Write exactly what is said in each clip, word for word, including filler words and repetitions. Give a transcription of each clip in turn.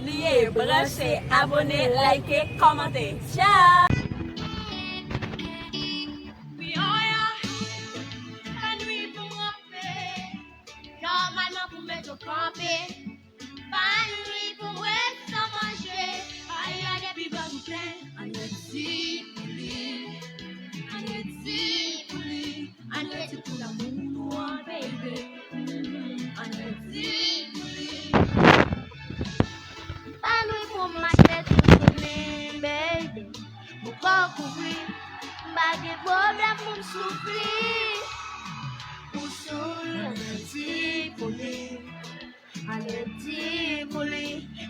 Bliye branche, abone, like, kòmante. Tchao! Wi, oh, yo, pa nwi pou m ranpe. Nòmalman pou m met yo kanpe. Pa nwi pou m ret san manje. Ay, ay, depi bò touten, ann redi pou li. Ann redi pou li. Ann redi pou lanmou nou an, baby. Mm, ann redi pou li. Pa nwi pou m mache tout jounen, baby. Pou kò kouvri, m pa gen pwoblèm pou m soufri. Pou souri, ann redi pou li. Ann redi pou li,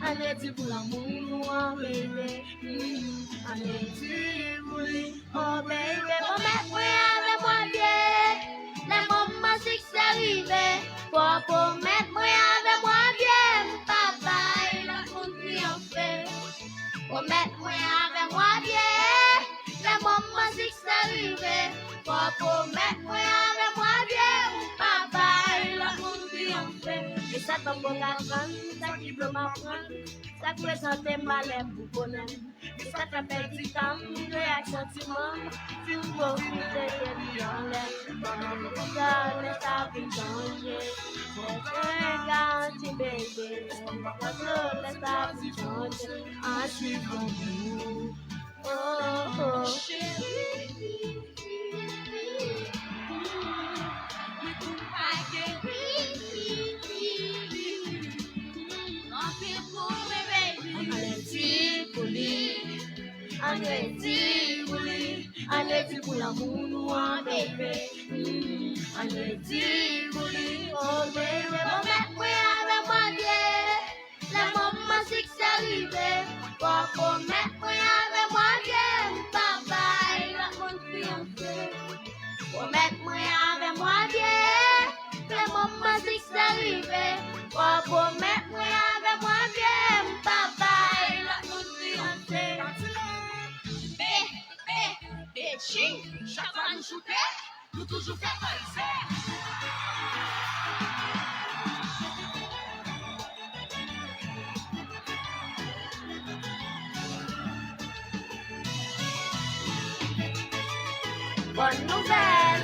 ann redi pou lanmou nou an, baby. Mm, ann redi pou li. Oh, baby, pwomèt mwen avè mwen byen. Lè moman siksè rive, fò pwomèt mwen avè mwen byen. M pa bay lòt moun triyonfe. Pwomèt mwen avè mwen byen. Lè moman siksè rive, fò pwomèt mwen avè mwen byen. M pa bay lòt moun triyonfe. E sa tanpon ka tann, sa ki vle m aprann, sa k prezante m malè pou bonè m. E sa k ap pèdi tan m, reyaksyon ti manm, si m pwofite, ye li anlè. Sa lè sa vin chanje. Mwen te garanti, bebe, m pa konn lè sa vin chanje. An swivan nou. Oh, oh. Cheri, mwen tou pa gen. Anpil pou mwen, baby. Ann redi pou li. Ann redi pou li. Ann redi pou lanmou nou an, baby. Mm, ann redi pou li. Oh, baby, pwomèt mwen avè mwen byen. Lè moman siksè rive, fò pwomèt mwen avè mwen byen. M pa bay lòt moun triyonfe. Pwomèt mwen avè mwen byen. Lè moman siksè rive, fò pwomèt mwen avè mwen byen. M pa bay lòt moun triyonfe. Be, be, Beijing, chak fwa nou choute, nou toujou fè pase. Bòn nouvèl.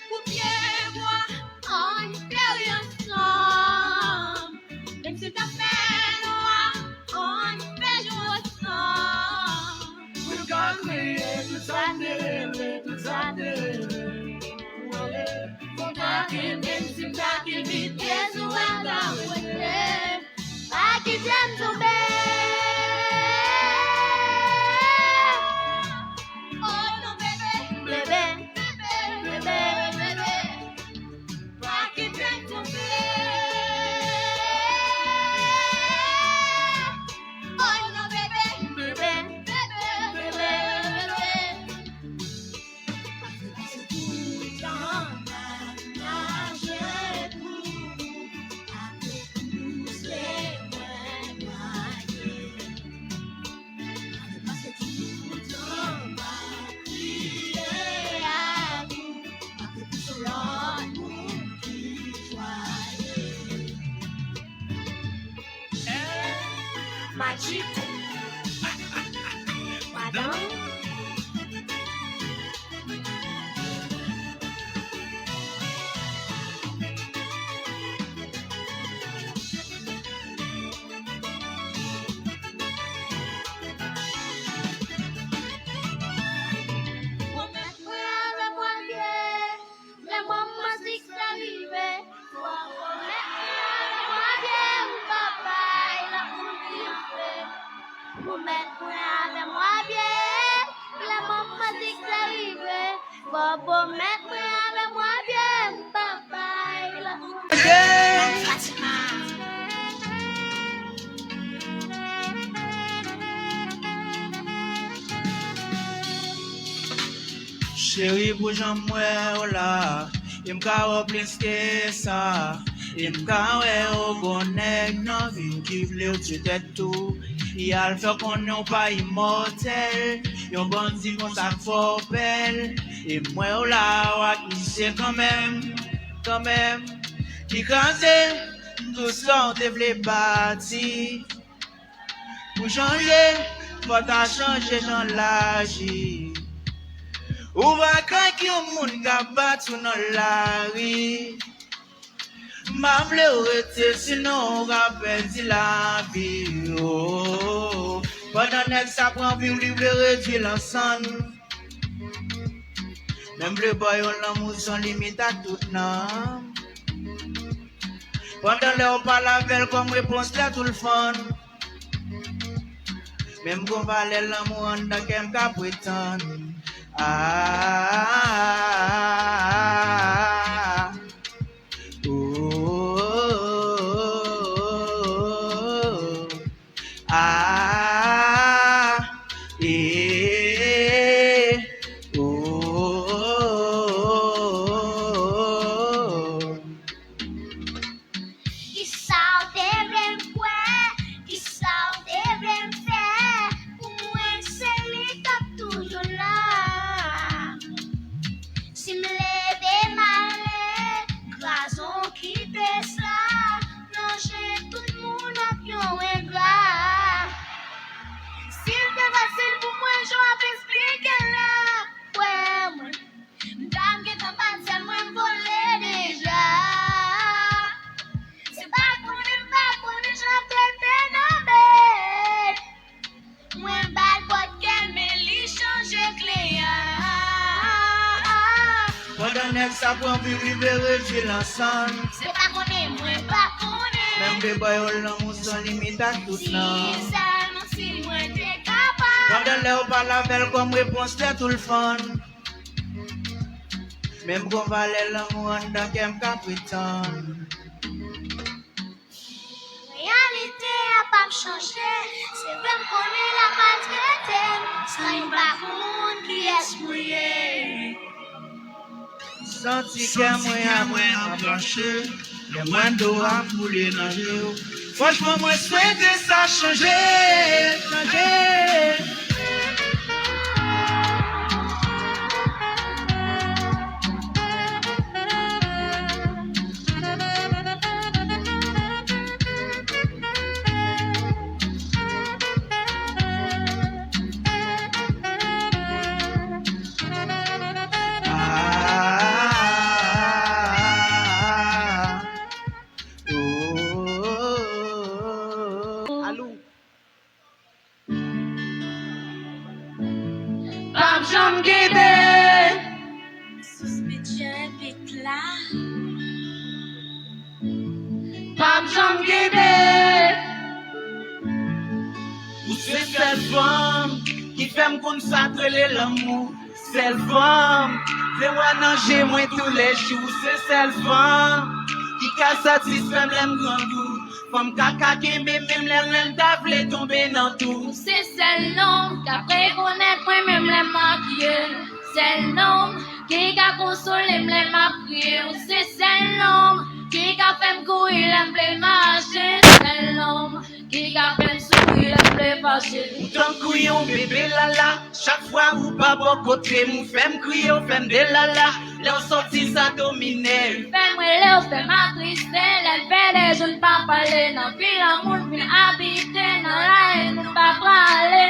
Pou pye bwa, ann fè ri ansanm. Menm si l ta fè nwa, ann fè jou ansanm. Pou n ka kreye tout sa n te rele, tout sa n te rele. Pou ale, pou n ta kenbe, menm si m ta kenbe, te sou wè ta wete. Pa kite m tonbe. Oh non, bebe. Bebe. Bebe, bebe, bebe. Pa kite m tonbe. Oh non, bebe. Bebe. Bebe, bebe, bebe. Pase tout tan m ap mache pou ou. Pwomèt mwen avè mwa byen, lè moman di k rive. Fò pwomèt mwen avè mwa byen, m pa bay lòt moun. Cheri, pou jan m wè w la, e m ka wè w plis ke sa. E m ka wè w gon nèg nan vi w ki vle w tye tèt tou. Li al fè w konnen w pa imòtèl. Yon bandi konsa k fè w pè l. E m wè w la, w ak misye kanmenm, kanmenm. Ki kraze m tout sa w te vle bati. Pou chanje, fò w ta chanje jan l aji. Ou pa ka k yon moun k ap bat ou nan lari. M pa vle w rete, sinon w ka pèdi lavi w. Oh. Pandan nèg sa pran vi w, li vle redwi l an sann. Men m vle ba w yon lanmou san limit ak tout nanm. Pandan lè w pale avè l kòm repons lèt ou l fann. Men m gon valè lanmou anndan kè m ka pretann. Ah, ah, ah, ah, ah. Oh, oh, oh, oh, oh. Ah, eh, oh, oh, oh, oh, oh. Kisa w te vle m kwè? Kisa w te vle m fè? Pou mwen, se li k ap toujou la. Si m leve m ale, kraze w kite sa. Nan je tout moun ap yon engra. Si l te fasil pou mwen, jan w ap esplike l la, kwè mwen, m ta gentan pati, mwen m vole deja. Se pa konnen m pa konnen jan l ap trete nan bèt. Mwen ba l pòt kè m, men li chanje kle a. Pandan nèg sa pran vi w, li vle redwi l an sann. Se pa konnen mwen pa konnen. Men m vle ba w lanmou san limit ak tout nanm. Si sèlman si mwen te kapab. Pandan lè w pale avè l kòm repons lèt ou l fann. Men m gon valè lanmou anndan kè m ka pretann. Reyalite a p ap chanje, se vre m konnen l ap maltrete m, san li pa konn kiyès mwen ye. Santi kè mwen a mwen ap rache, lè m wè dlo ap koule nan je w. Franchman, mwen swete sa chanje, chanje. Alou. P ap janm kite. Sous bidjè bit la. P ap janm kite. Ou se sèl fanm ki fè m konn sa k rele lanmou. Sèl fanm vle wè nan je mwen toulèjou. Se sèl fanm ki ka satisfè m lè m grangou. Fanm k ap ka kenbe men m lè m ta vle tonbe nan twou. Se sèl nonm k ap rekonèt mwen menm lè m makiye. Sèl nonm ki ka konsole m lè m ap kriye. Ou se sèl nonm ki ka fè m kouri lè m vle mache. Sèl nonm ki ka fè m souri lè m vle fache. Ou tankou yon bebe lala, chak fwa ou pa bò kote m, ou fè m kriye, ou fè m delala. Lè w sòti, sa domine. Fè m rele, ou fè m atriste. Lè l fè de jou n pa pale, nan vil an moun vin abite, nan lari nou pa prale.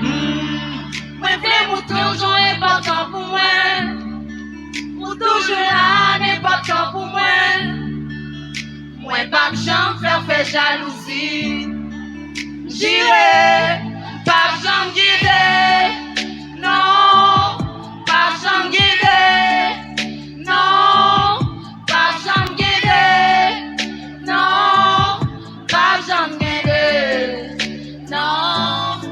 Hmm, mwen vle moutre w jan w enpòtan pou mwen. Ou toujou la, nenpòt tan pou mwen. Mwen p ap janm fè w fè jalouzi. M jire, m p ap janm kite. Non, m p ap janm kite. Non, m p ap janm kite. Non, m p ap janm kite. Non.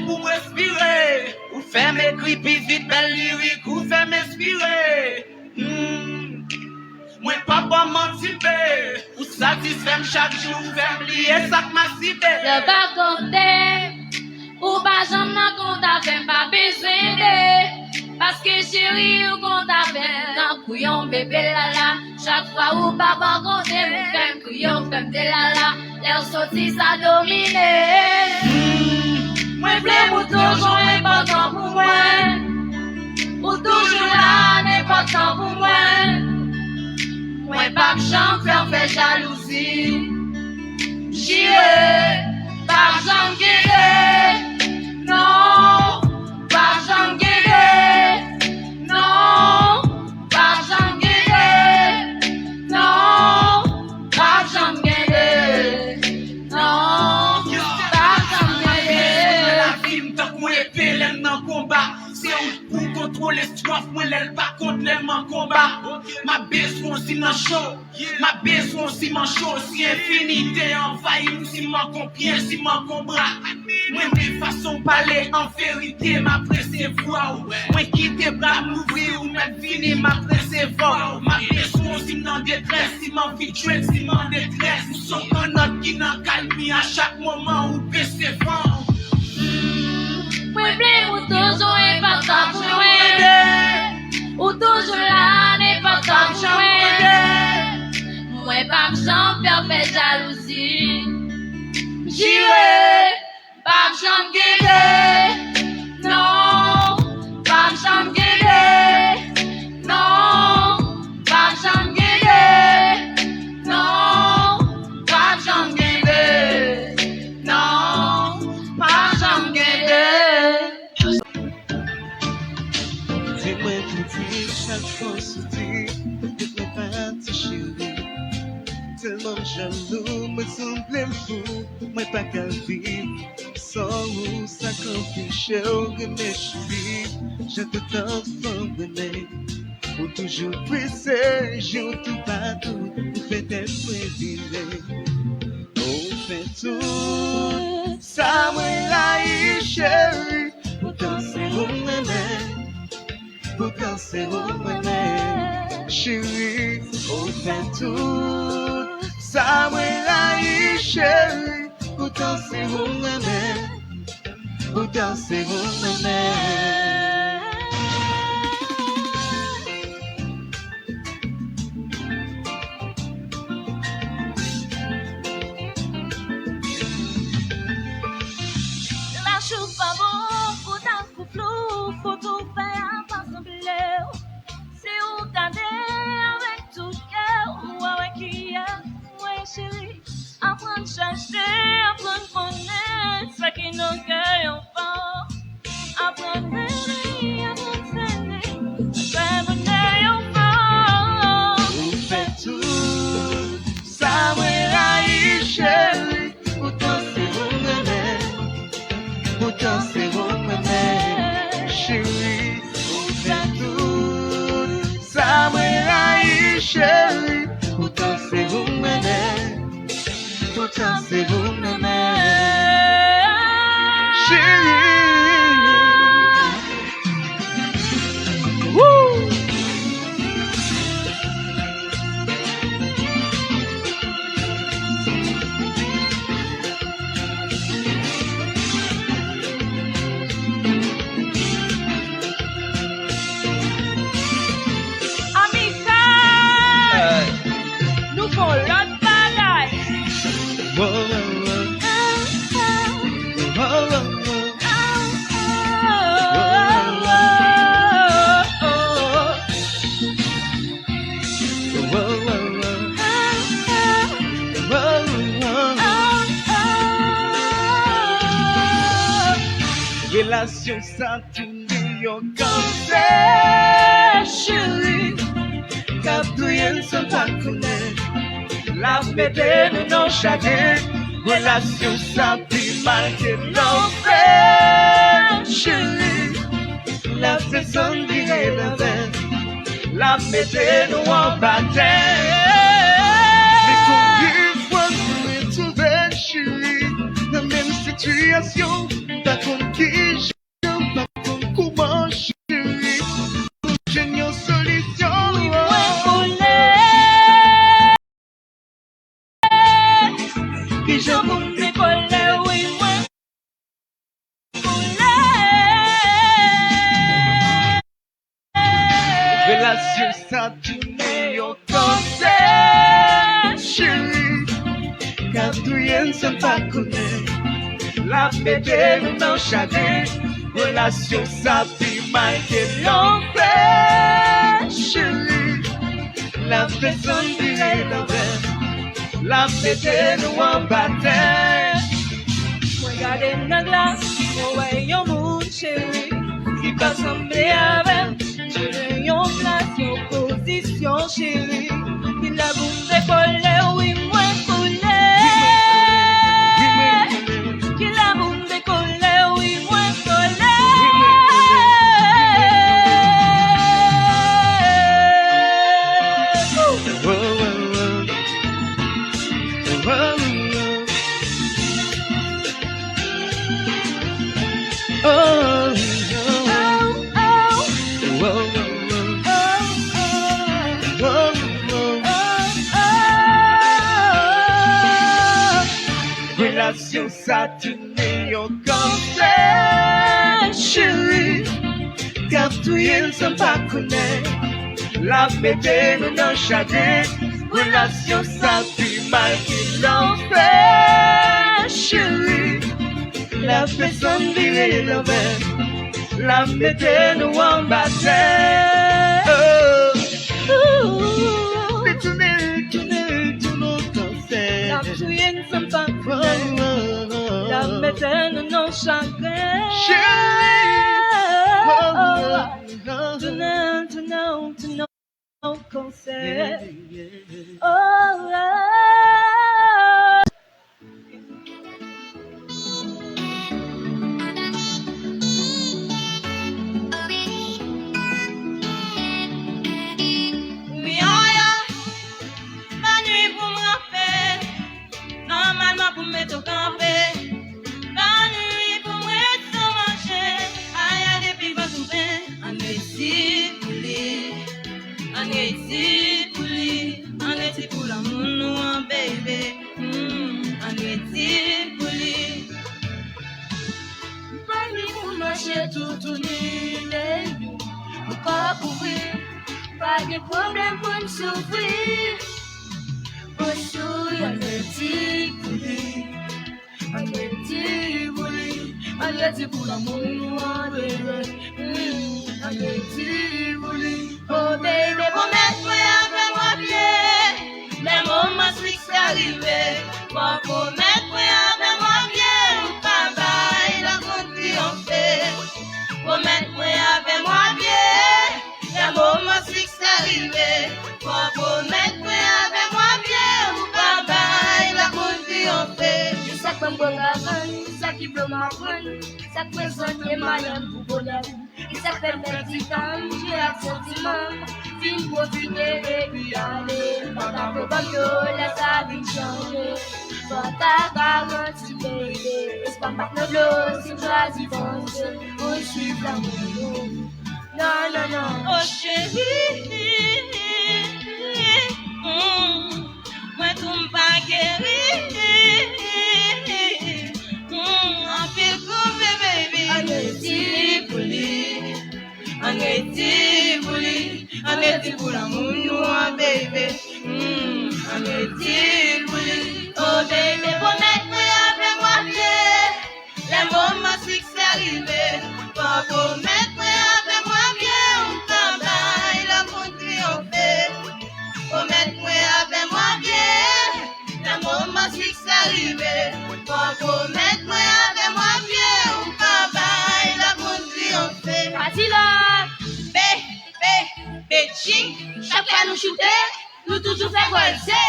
Pou m respire, ou fè m ekri pi vit bèl lirik, ou fè m enspire. Hmm. Mwen pa ban manti, babe. Ou satisfè m chak jou, ou fè m bliye sa k masibe. Lè pa konte, ou pa janm nan kont avè m, pa bezwen de. Paske cheri, ou kont avè m tankou yon bebe lala. Chak fwa ou pa bò kote m, ou fè m kriye, ou fè m delala. Lè w soti, sa domine. Hmm, mwen vle ou toujou enpòtan pou mwen. Ou toujou la, enpòtan pou mwen. Mwen p ap janm fè w fè jalouzi. Jire, p ap janm gen de. Non, p ap janm gen de. Non, p ap janm gen de. Non, p ap janm gen de. Non, p ap janm gen de. Nan lavi m tankou epe lè m nan konba. Se ou pou kontwole swaf mwen lè l pa kont lè m an konba. M ap bezwen w si m nan cho. M ap bezwen w si m an cho. Si enfinite anvayi m, si m an konpye, si m an konbra. Mwen renmen fason w pale, an verite, m apresye vwa w. Mwen kite bra m louvri, ou mèt vini, m ap resevwa w. M ap bezwen w si m nan detrès, si m anvi jwenn, si m an detrès. Ou se yon kannòt ki nan kalmi, a chak moman ou peze van. Mwen vle ou toujou enpòtan pou mwen. Ou toujou la, enpòtan pou mwen. Mwen p ap janm fè w fè jalouzi. Jire, p ap janm gen de. Non, p ap janm gen de. Non, p ap janm gen de. Non, p ap janm gen de. Non, p ap janm gen de. Di mwen poutji chak fwa w soti, ou kite mwen pati cheri. Tèlman m jalou, mwen sanble m fou, mwen pa ka viv san ou, sa k anpeche w renmen cheri, jan tout anfan renmen. Ou toujou prese, je w toupatou, ou fè tèt mwen vire. Ou fè tout sa mwen rayi, cheri. Poutan se ou m renmen. Poutan se ou m renmen. Cheri, ou fè tout sa mwen rayi, cheri. Poutan se ou m renmen. Poutan se ou m renmen. Laj ou pa bon pou ta kou flou, foto w fè a pa sanble w. Si w gade avèk tout kè w, w a wè kiyès mwen ye cheri. Aprann chache, aprann konnen sa ki nan kè yon fanm. Aprann renmen, aprann sele, fè bonè yon fanm. Ou fè tout sa mwen rayi, cheri. Poutan se ou m renmen. Poutan se ou m renmen, cheri. Ou fè tout sa mwen rayi, cheri. Poutan se ou m renmen. Poutan se ou m renmen. Cheri. Woo! Amical! Nou fè yon lòt bagay. Relasyon sa tounen yon kansè, cheri, k ap touye n san pa konnen. L ap mete nou nan chagren. Relasyon sa pi mal ke lanfè, cheri. L ap desann vire levè. L ap mete nou anba tè. Men konbyen fwa nou retwouve n, cheri, nan menm sitiyasyon, m pa konn ki Sa tounen yon kansè, cheri, k ap touye n san n pa konnen. L ap mete nou nan chagren. Relasyon sa pi mal ke lanfè, cheri. L ap desann vire lanvè. L ap mete nou anba tè. Mwen gade nan glas, mwen wè yon moun, cheri, ki pa sanble avè m. Tounen yon plas, yon pozisyon, cheri. Ki lè pou m dekole, wi, mwen kole. Ki lè pou m dekole, wi, mwen kole. Relasyon sa tounen yon kansè, cheri, k ap touye n san n pa konnen. L ap mete nou nan chagren. Relasyon sa pi mal ke lanfè, cheri. L ap desann vire lanvè. L ap mete nou anba tè. Oh. Li tounen, tounen, tounen yon kansè. L ap touye n san n pa konnen. L ap mete nou nan chagren. Cheri. Oh. Tounen, tounen, tounen yon kansè. Oh, oh. Wi, oh, yeah. Pa nwi pou m ranpe. Nòmalman pou m mete w kanpe. Pa nwi pou m ret san manje. Aya depi vant ouvè. Ann redi pou li. Ann redi pou li. Ann redi pou lanmou nou an, baby. Mm, ann redi pou li. Pa gen pou mache toutouni, baby. Ankò kouvri. Pa gen pwoblèm pou n soufri. Pou souri, ann redi pou li. Ann redi pou li. Ann redi pou lanmou nou an, baby. Mm, ann redi pou li. Oh, baby, pwomèt mwen avè mwen byen. Lè moman siksè rive, fò pwomèt mwen avè mwen byen. Ou pa bay la kontriyonfe. Pwomèt mwen avè mwen byen. Lè moman siksè rive, fò pwomèt mwen avè mwen byen. Ou pa bay la kontriyonfe. Sa k fè m bon avan, sa ki vle m aprann, sa k prezante malè m pou bonè m. Ki sa k fè m pèdi tan m jwe ak santiman m? Fin pwofite epi ale. M pa ka pran kòm yo lè sa vin chanje. Fò ta garanti, baby. Espwa m pa t nan dlo si m chwazi vanse. Ou swiv lanmou nou. Non, non, non. Oh, cheri. Mm. Mwen tou m pa geri. Mm, anpil koupe, baby. Ann redi pou li. Ann redi pou li. Ann redi pou lanmou nou an, baby. Mm, ann redi pou li. Oh, baby, pwomèt mwen avè mwen byen. Lè moman siksè rive, fò pwomèt mwen avè mwen byen, ou pa bay la moun triyonfe. Pwomèt mwen avè mwen byen, lè moman siksè rive, fò pwomèt mwen avè mwen byen, ou pa bay la moun triyonfe. Pati la! Be, be, be, ching, chak fwa nou choute, nou toujou fè gòl, se.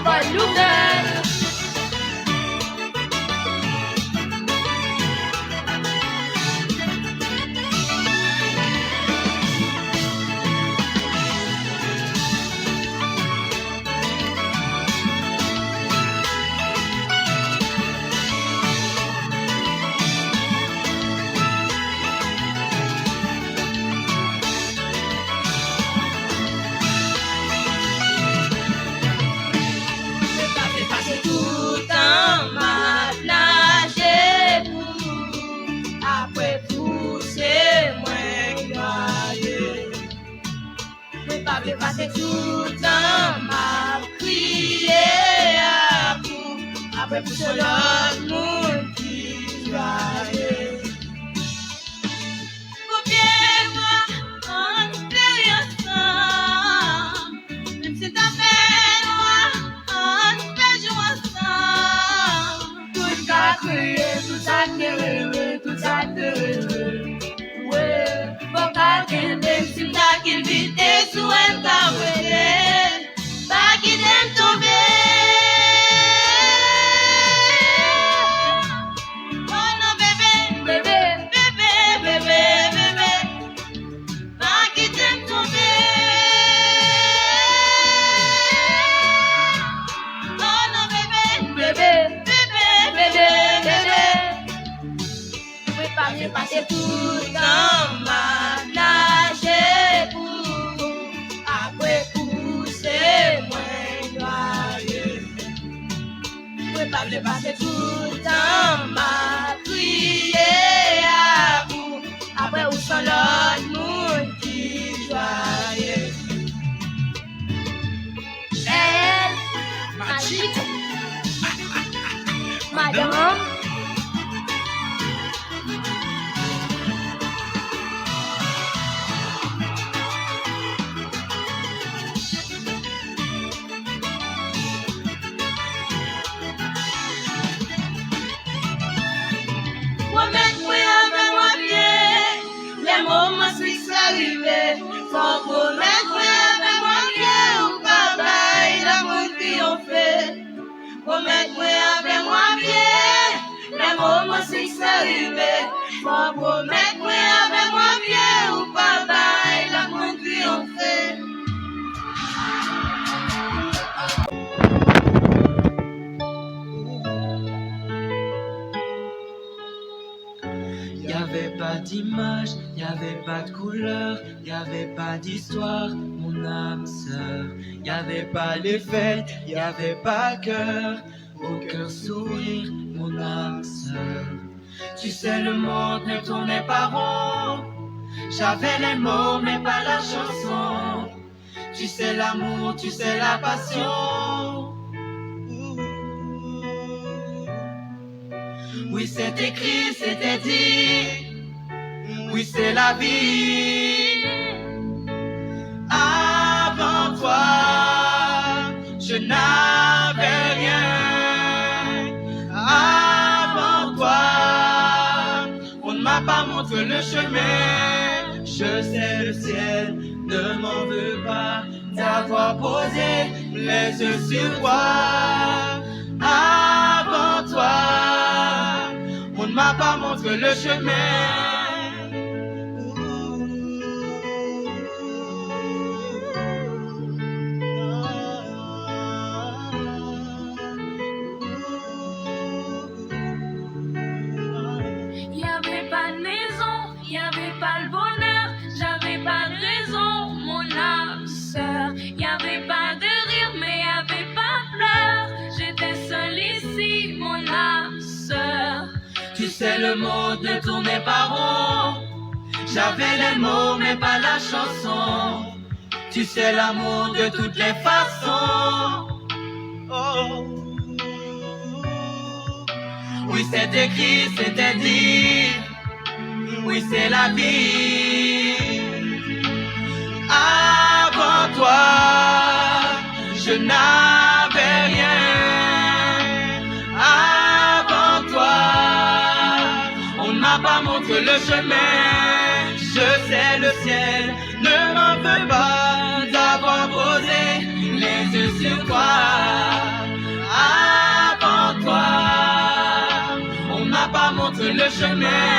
Gòl Louvèl. Te pase tout tan m ap kriye ak ou, apre pou se lòt moun ki jwaye. Koupye bwa, ann plere ansanm. Menm si ta fè nwa, ann fè jou ansanm. Tout sa k kriye, tout sa k te rele, tout sa k te rele. Wi, fò w ka kenbe m si m ta kilbite sou wè m ka rete. Pa kite m tonbe. Oh non, bebe, bebe, bebe, bebe, bebe. Pa kite m tonbe. Oh non, bebe, bebe, bebe, bebe, bebe. Mwen pa vle pase tout tan m ap naje pou ou, apre kouse mwen nwaye. Mwen pa vle pase tout tan m ap kriye ak ou, apre ou se yon lòt moun ki jwaye. Bèl, majik, madanm. Pwomèt mwen avè mwen byen, lè moman siksè rive. Fò w pwomèt mwen avè mwen byen, ou pa bay lanmou triyonfe. Pwomèt mwen avè mwen byen, lè moman siksè rive. Fò w pwomèt mwen avè mwen byen, ou pa bay lanmou triyonfe. Y avait pas d'image, y avait pas de couleur, y avait pas d'histoire, mon âme sœur. Y avait pas les fêtes, y avait pas cœur, aucun sourire, mon âme sœur. Tu sais, le monde ne tournait pas rond. J'avais les mots, mais pas la chanson. Tu sais l'amour, tu sais la passion. Oui, c'est écrit, c'était dit. Oui, c'est la vie. Avant toi, je n'avais rien. Avant toi, on ne m'a pas montré le chemin. Je sais, le ciel ne m'en veut pas d'avoir posé les yeux sur toi. Avant toi, on ne m'a pas montré le chemin. Y avait pas de maison, y avait pas le bonheur, j'avais pas de raison, mon âme sœur. Y avait pas de rire, mais y avait pas de pleurs. J'étais seule ici, mon âme sœur. Tu sais, le monde ne tournait pas rond. J'avais les mots, mais pas la chanson. Tu sais, l'amour de toutes les façons. Oh. Oui, c'est écrit, c'était dit. Oui, c'est la vie. Avant toi, je n'avais rien. Avant toi, on ne m'a pas montré le chemin. Je sais, le ciel ne m'en veut pas d'avoir posé les yeux sur toi. Avant toi, on m'a pas montré le chemin.